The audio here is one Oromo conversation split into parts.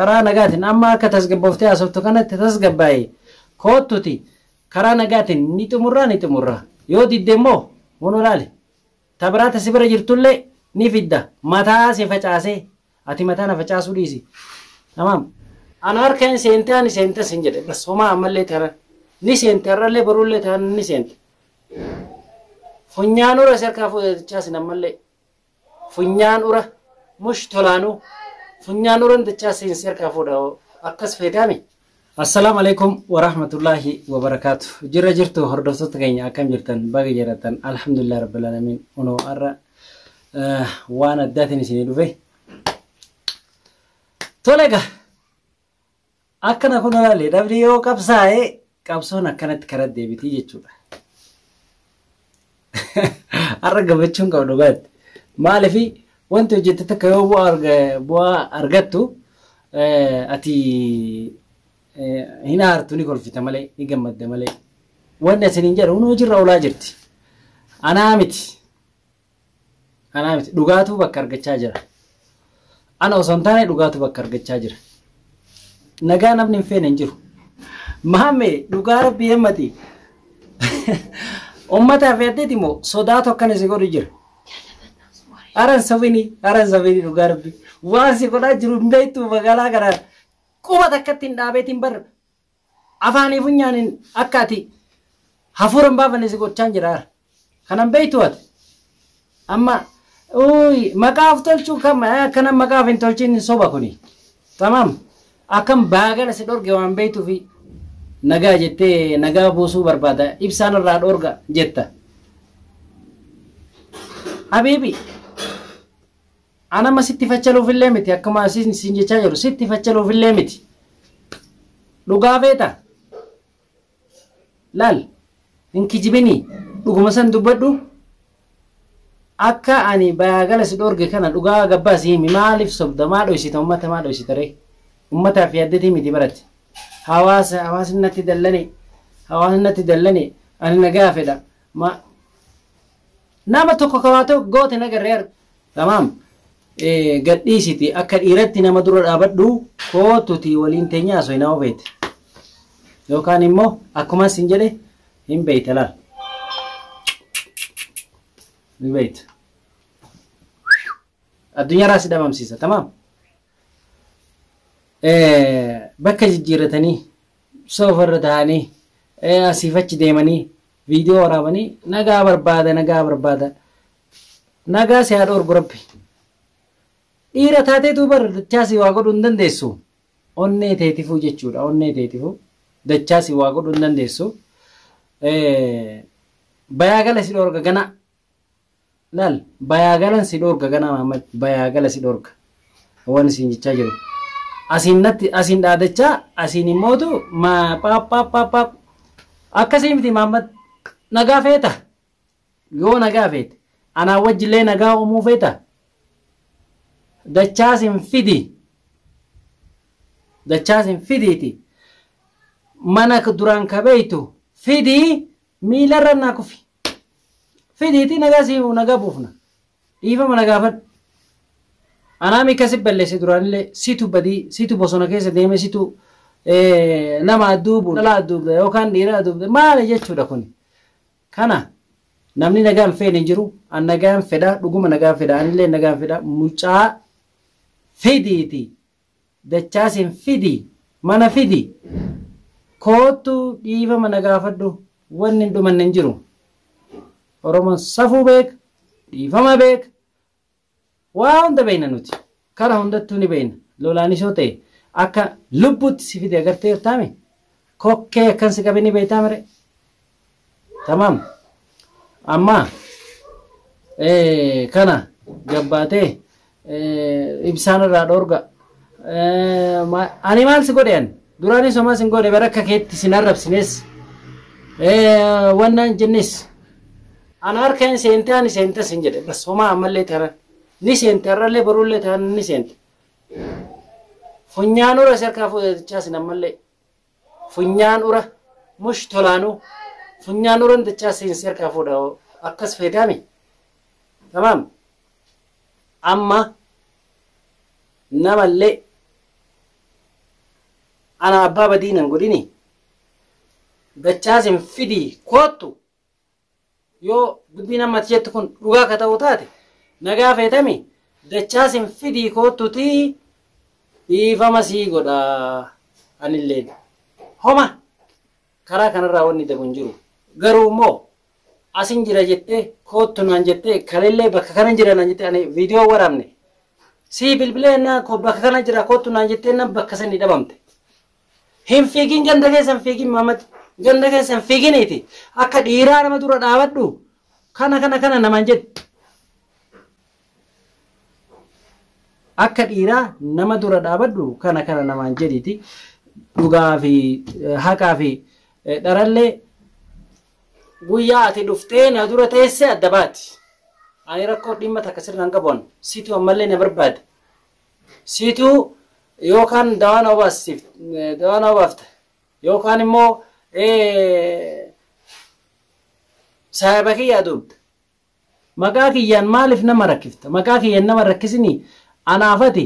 Karaa nagaatiin amma akka tasgabbooftee haasoftu kanatti tasgabbaa'e koottuti karaa nagaatiin ni xumurraa ni xumurraa. Yoo didde immoo hunoo laali. Tabiraata si bira jirtullee ni fidda. Mataa si facaasee ati mataa na facaasuu dhiisi. Tamaam. Ana harka hin seente ani seente sin jedhe bas homaa ammallee tanan ni seente har'allee borullee tanan ni seente. Funyaan ura si harkaa fuudhachaa sin ammallee. Funyaan ura mush tolaanuu funyaan uran dachaa sin si harkaa fuudha akkas feetaami. Assalaamu alaikum warahmatullaahi wabarakaatu. Jirra jirtu hordoftoota keenya akkam jirtan baga jiratan alhamdulillah rabbil alamin. Unoo har'a waan addaatiin isinii dhufe. Tole egaa akkana kun olaale dhabni yoo qabsaa'e qabsoon akkanatti karaa deebitii jechuudha. Har'a gammachuun qabu dhugaatti. Maaliif wanti hojjette takka yoo bu'aa argattu ati hin aartu ni kolfita malee ni gammadda malee. Wanni asiniin jedhu hunoo hojiirra oolaa jirti. Anaa miti. Anaa miti. Dhugaatuu bakka argachaa jira. Ana osoo hin taane dhugaatu bakka argachaa jira. Nagaa namni hin feene hin jiru. Maamme dhugaa rabbii hemmati. Uummataaf yaaddeeti moo sodaatu akkana si godhu jira. Aran sabini aran sabini dhugaa rabbii. Waan si godhaa jiru hin beektu magaalaa kana quba takkatti hin dhaabeetiin bar afaanii funyaaniin akka ati hafuura hin baafanne si gochaan jira. Kanan beektu ati. Amma uy maqaa of tolchuu kam akkana maqaa of hin tolchin soba kuni. Tamaam. Akkam baagala si dhorge waan beektuufi nagaa jettee nagaa buusuu barbaada. Ibsaan irraa dhorga jetta. Habiibi anama sitti fachaluuf illee miti akkuma sin jechaa jiru sitti fachaluuf illee miti. Dhugaa feeta. Laal hin kijibinii dhuguma san dubbadhu. Akka ani baagala si dhorge kana dhugaa gabbaa si himi maaliif sobda maa dhoysita uummata maa dhoysita ree? Uummataaf yaaddeetii miti baratti. Hawaasa hawaasni natti dallane hawaasni natti dallane ani nagaa fedha. Ma nama tokko kawaatoo goote nagarree arga. Tamaam. Gadhiisiti akka dhiiratti nama dura dhaabadhu kootuti waliin teenya osoo hin beekte. Yookaan immoo akkuma sin jedhe hin beekte laal. Ni beekte. Addunyaarraa si dhabamsiisa. Tamaam. Bakka jijjiirratanii soofarra taa'anii asiif achi deemanii viidiyoo waraabanii nagaa barbaada nagaa barbaada. Nagaa si haa dhorgu rabbi. Dhiira taateetu bar dachaasii waa godhuu hin dandeessu. Onnee teetifuu jechuudha. Onnee teetifuu dachaasii waa godhuu hin dandeessu. Bayaa gala si dhorga gana. Laal bayaa galan si dhorga gana Mahammad bayaa gala si dhorga. Waan isin jechaa jiru. Asiin natti asiin dhaadachaa asiin immootu ma paap paap paap paap akkasii miti Mahammad nagaa feeta. Yoo nagaa feete anaa wajjillee nagaa uumuu feeta. Dachaas hin fidi. Dachaas hin fidiiti. Mana duraan kabeeytu fidii miilarra naa kufi. Fidiiti nagaa si nagaa buufna. Dhiifama nagaa fadhu. Anaa mi kasi balleesse duraanillee situ badii situ bosona keessa deeme situ nama adduubu dhala adduubda yookaan dhiira adduubda maali jechuudha kuni. Kana namni nagaa hin feene hin jiru. An nagaa hin fedha dhuguma nagaa fedha anillee nagaa hin fedha mucaa fidiiti. Dachaas hin fidi mana fidi. Koottu dhiifama nagaa fadhu wanni hin dhumanne hin jiru. Oromoon safuu beeka dhiifama beeka. Waa hunda beekna nuti. Karaa hundattuu ni beekna. Lolaanis yoo ta'e akka lubbuutti si fide agartee jirtaame kokkee akkan si qabe ni beektaa mire. Tamaam. Amma kana gabbaatee ibsaan irraa dhorga. Ani maal si godhe ani? Duraanis homaa sin godhe bara akka keetti sin arrabsines. Wannan jennes. Ana harka hin seente ani seente sin jedhe bas homaa ammallee tanan. Ni seente har'allee borullee tanan ni seente. Funyaan ura si harkaa fuudhachaa sin ammallee. Funyaan ura mush tolaanuu funyaan uran dachaa sin si harkaa fuudha akkas feetaami. Tamaam. Amma namallee Ana abbaa badii nan godhini. Dachaasin fidii koottu yoo dubbiin amma ati jettu kun dhugaa ka ta'u taate nagaa feetami dachaasin fidii koottutii dhiifama sii godha anilleen. Homa karaa kanarraa wanni dabu hin jiru. Garuu immoo asin jira jettee koottu naan jettee kalellee bakka kana jira naan jettee ani viidiyoo waraabne. Sii bilbilee naa bakka kana jira koottu naan jettee nan bakka sanii dhabamte. Hin fiigin ganda keessa hin fiigin Maamad. Ganda keessa hin fiiginiiti. Akka dhiiraa nama dura dhaabadhu. Kana kana kana namaan jedhu. Akka dhiiraa nama dura dhaabadhu kana kana namaan jedhiiti. Dhugaa fi haqaa fi dharallee guyyaa ati dhuftee na dura teesse adda baati. Ani rakkoo dhimma takka sirnaan qabu an. Situ ammallee na barbaade. Situ yookaan dawaa na obaasiif dawaa na obaafta yookaan immoo saahiba kiyya aduubda. Maqaa kiyyaan maaliif nama rakkifta? Maqaa kiyyaan nama rakkisinii anaafati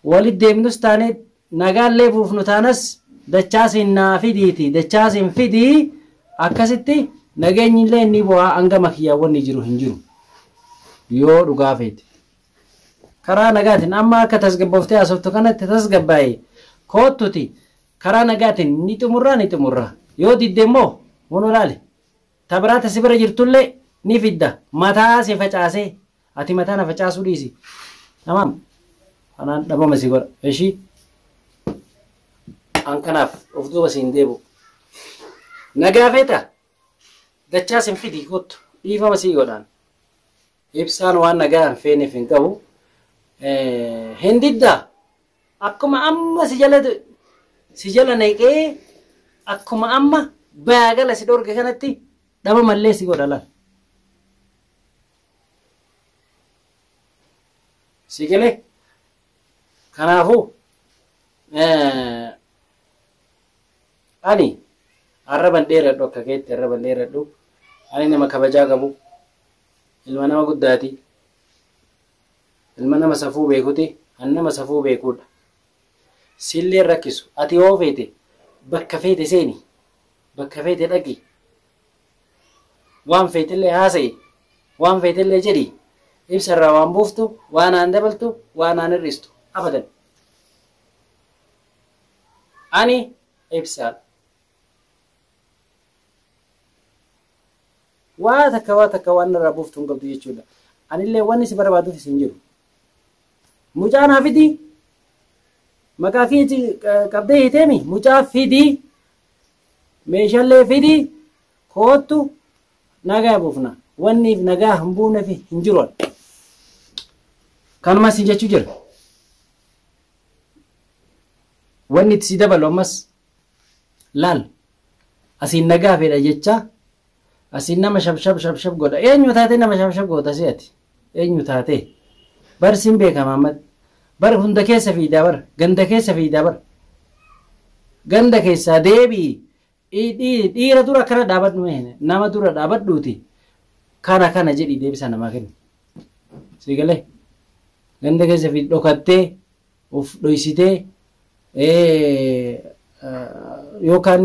walit deemnus taanee nagaallee buufnu taanas dachaasiin naa fidiiti dachaasiin fidii akkasitti nageenyillee ni bu'aa hangama kiyyaan wanni jiru hin jiru yoo dhugaa feete. Karaa nagaatiin amma akka tasgabbooftee haasoftu kanatti tasgabbaa'e koottuti karaa nagaatiin ni xumurraa ni xumurraa yoo didde immoo hunu laale tabiraata si bira jirtullee ni fidda mataa si facaasee ati mataa na facaasuu dhiisi. Tamaam anaan dhabama si godha ishii an kanaaf of duuba siin deebu. Nagaa feeta dachaas hin fidi kottu dhiifama sii godhaan. Ibsaan waan nagaa hin feeneef hin qabu. Hin diddaa akkuma amma si jala naqee akkuma amma baagala si dhorge kanatti dhabamallee si godha laal. Si galee kanaafuu ani arraban dheeradhu akka keetti arraban dheeradhu ani nama kabajaa qabu ilma nama guddaati ilma nama safuu beekuti an nama safuu beekuudha. Sillee rakkisu ati yoo feete bakka feete seeni bakka feete dhaqi waan feetellee haasa'i waan feetellee jedhi ibsarraa waan buuftu waan aan dabaltu waan aan hir'istu abadan. Ani ibsaadha. Waa takka waan irraa buuftu hin qabdu jechuudha. Anillee wanni si barbaaduuf hin jiru. Mucaa naa fidi maqaa kiyya qabdee hiiteemi mucaa fidi meeshaalee fidi koottu nagaa buufna. Wanni nagaa hin buufneef hin jiru. Kanuma si jechuu jira. Wanni itti si dabalu ammas laal asiin nagaa fedha jecha asiin nama shabshab shabshab godha. Eenyu taatee nama shabshab goota si'ati? Eenyu taatee? Bar siin beekama Ahmad. Bar hunda keessa fiidaa bar ganda keessa fiidaa bar ganda keessaa deebii dhiira dura akkana dhaabadhu nama dura dhaabadhuuti kana kana jedhii deebisa namaa kennu. Si galee ganda keessa fi dhokattee of dhoysitee yookaan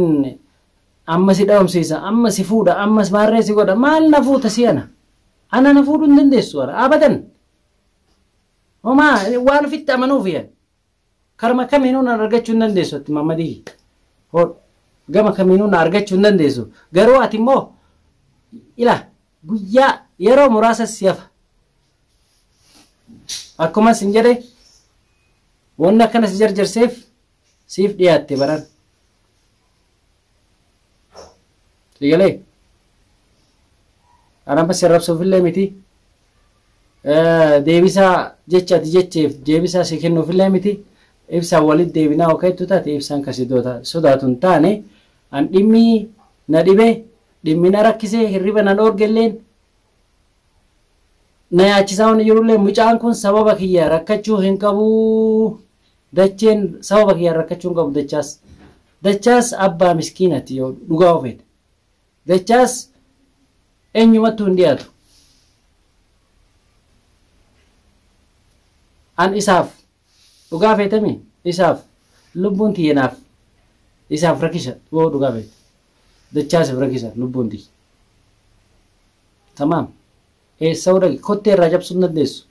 amma si dhabamsiisa amma si fuudha amma maarree si godha maal na fuuta si ana ana na fuudhuu hin dandeessu ana abadan homaa waan ofitti amanuuf yan karma kamiinuu na argachuu hin dandeessu ati Mamadii gama kamiinuu na argachuu hin dandeessu garuu ati immoo ila guyyaa yeroo muraasa si hafa akkuma sin jedhe wanni akkana si jarjarseef siif dhiyaatte baran. Sigalee anamma si arrabsuufillee miti deebisaa jecha ati jecheef deebisaa si kennuufillee miti ibsaan walitti deebinaa yoo ka'ettu taate ibsaan kasi sodaatu hin taane an dhimmi na dhibe dhimmi na rakkisee hirriba na dhoorgelleen na yaachisaa waan jirullee mucaan kun sababa kiyya rakkachuu hin qabu dacheen sababa kiyya rakkachuu hin qabu dachaas dachaas abbaa miskiinati yoo dhugaa ofeete dachaas eenyumattuu hin dhiyaatu. An isaaf dhugaa feetami isaaf lubbuun tiyyenaaf Isaaf rakkisa yoo dhugaa beekte. Dachaasiif rakkisa lubbuun tiyya. Tamaam. Eessa dhaqi kottee irraa cabsuu hin dandeessu.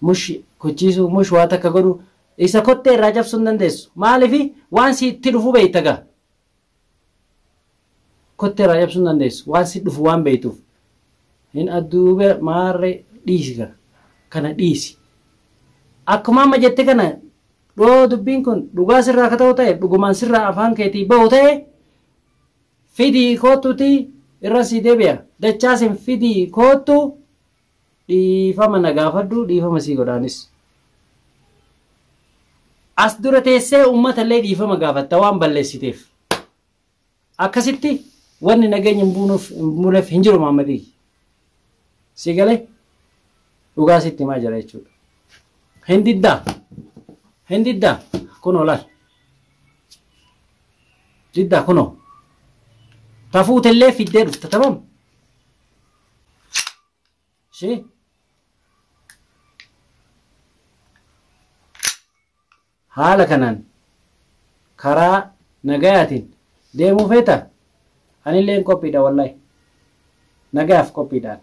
Mush kuchiisuu mush waa takka godhu isa kottee irraa cabsuu hin dandeessu. Maaliif waan si itti dhufu beekta gaa. Kottee irraa cabsuu hin dandeessu waan si dhufu waan beektuuf. Hin adduube maarree dhiisi kana. Kana dhiisi. Akkuma amma jette kana dhoo dubbiin kun dhugaa sirraa akka ta'u ta'e dhugumaan sirraa afaan keetii bahu ta'e fidii koottuuti irra sii deebi'a. Dachaasin fidii koottu dhiifama na gaafadhu dhiifama sii godhaanis. As dura teessee uummata illee dhiifama gaafatta waan balleessiteef. Akkasitti wanni nageenya hin buuneef hin jiru Maammadii. Si galee dhugaa sitti himaa jira jechuudha. Hin diddaa. Hin diddaa. Kunoo laal. Diddaa kunoo. Tafuutellee fiddee dhufta tamam. Ishee. Haala kanaan karaa nagayaatiin deemuu feeta anilleen qophiidha wallahi. Nagayaaf qophiidhaan.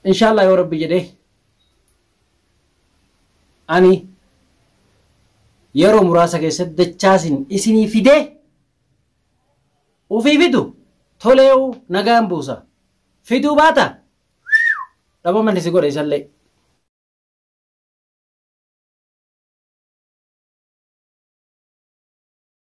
Inshaallah yoo rabbi jedhee ani yeroo muraasa keessatti dachaasin isinii fidee ufii fidu tolee'uu nagaan buusa. Fiduu baata dhabama si godha isallee.